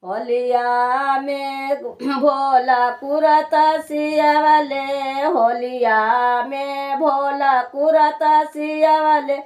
होलिया में भोला कुरत सियावले, होलिया में भोला कुरत सियावले,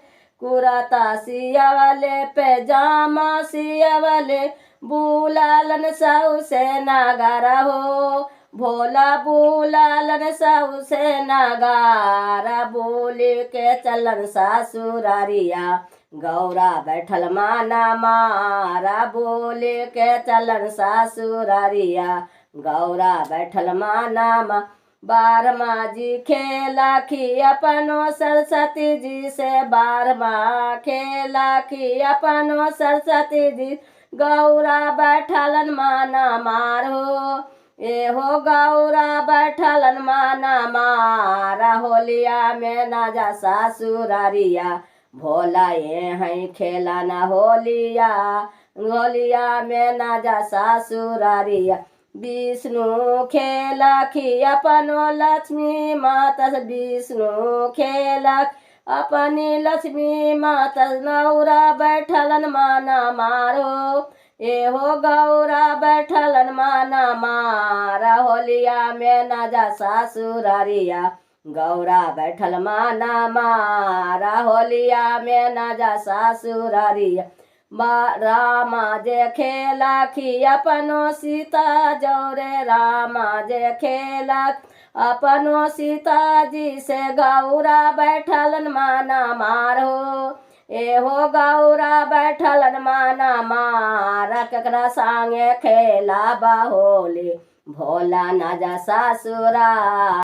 कुरता सियावले पैजामा सियावले, बुलालन साहु से नागारा हो, भोला बुलालन साहु से नागारा, बोले के चलन सासुरारिया, गौरा बैठल माना मारा, बोले के चलन सासुरारिया, गौरा बैठल माना मा। बारहमा जी खेला खी अपनो सरस्वती जी से, बारहमा खेला खी अपनो सरस्वती जी, गौरा बैठलन माना मारो, ए हो गौरा बैठलन माना मारा, होलिया में ना जा सासुरारिया, भोला ये हैं खेला ना होलिया, होलिया में ना जा सासुरारिया। विष्णु खेला खी अपनो लक्ष्मी माता, विष्णु खेला अपनी लक्ष्मी माता, नौरा बैठलन माना मारो, ए हो गौरा बैठलन माना मारा, होलिया में ना जा सासुरारिया, गौरा बैठल माना मारा, होलिया में ना जा सासुरारिया। रामा जे खेला खी अपनो सीता जौरे, रामा जे खेला अपनो सीता जी से, गौरा बैठलन माना मारो, ए हो गौरा बैठलन माना मारा, केकरा संगे खेला होली, भोला ना जा सासुरा।